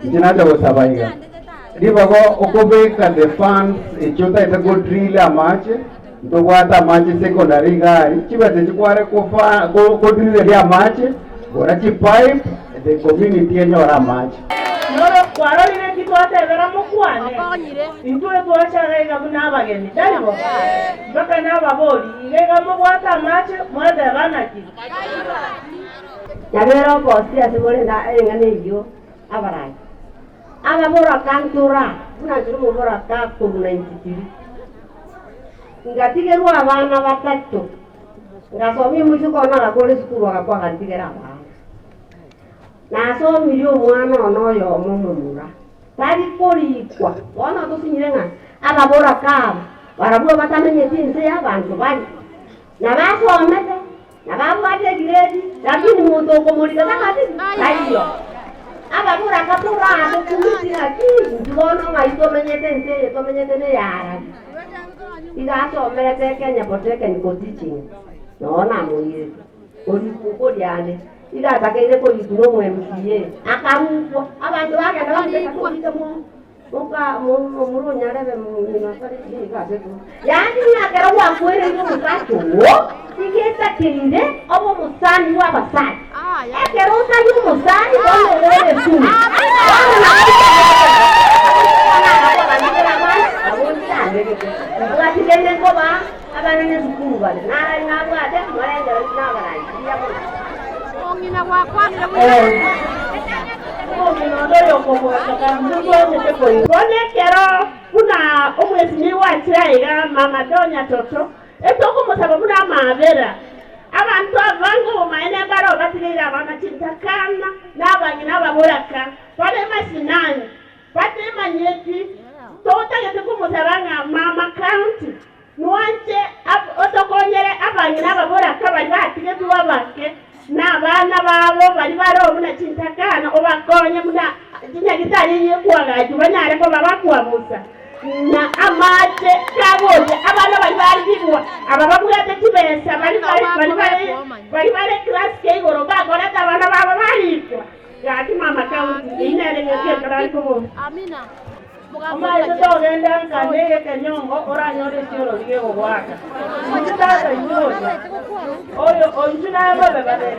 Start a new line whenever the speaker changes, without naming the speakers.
Inche nacha gosaba iga, ribaga okobeka the funds echio otagete go drill amache, ntobwate amache secondary iga aria, chibesa echio kware kofa ko kodrilleria amache, gora chipipe the community enyore amache.
Noro kwarorire nki twatebera mokwane? Intwe twacha iga iga buna abageni, tari bo? Mpaka nababori, iga iga mobwate amache, mwateba naki?
Nyabere obosie ase more na eng'ana eyio abarai. Ababoraka ntora, buna nchire omoboraka korwa 93. Ngatigerwa abana batato, ngasomia omoiseke one agakora esukuru agakwa agantigera abana. Nasomirie omwana one oyomo omomura, tari korikwa. Bono tosinyire ng'a ababoraka aba barabwo batamenyeti inse y'abanto bare, na basomete, Na babwate egiredi, lakini monto okomorika takati taiyo. Ababoraka toragokumisi ng'aki intwe bono ng'ai tomenyete ense eye tomenyete neyarabi. Iga asomerete Kenya Polytechnic Teaching, noo namoirete korikwa okoriane, iga atakeire korikwa na omo MCA, akarukwa, abanto bagenda bamobeka torike mo. Yaani ng'a ekero gwakwereire omosacha oo, nigo etakeire obe omosani bw'abasani. Ekero otari omosani, bono ore esumu. Bono nabo Mbwati kende nkobaa abana esukuru bare, nararia nabwate morengererio nabarangi mbuya mono.
Omong'ina onde oyokobwatoka ntotwanchete koigwa. Bono ekero buna omwesimigwa achire aiga, mama Donya Toto, etokomosaba buna amaabera. Abanto abange obomaene mbare obatigeire abana chintakana na abang'ina ababoraka bare mashinani, batemanyeti. Totagete komosaba ng'a mama county Mwanche otokonyere abang'ina ababoraka baria batigetwe abake, na abana babo baria bare buna chintakana, obakonye buna chinyagitari eyio ekoagachwa, banyare koba bakwabusa na amache kagocha. Abana baria barigigwa, aba babwate chibesa, baria baria bare class kia igoro mbakorete abana babo barikwa. Gaki mama county, eyio nere engaki ekero are kobora. Omaete togenda nka negekenyongo oranyore esiorori gegogoaka. Inchu tata inchu oria, oyo o inchu naye bobe babere.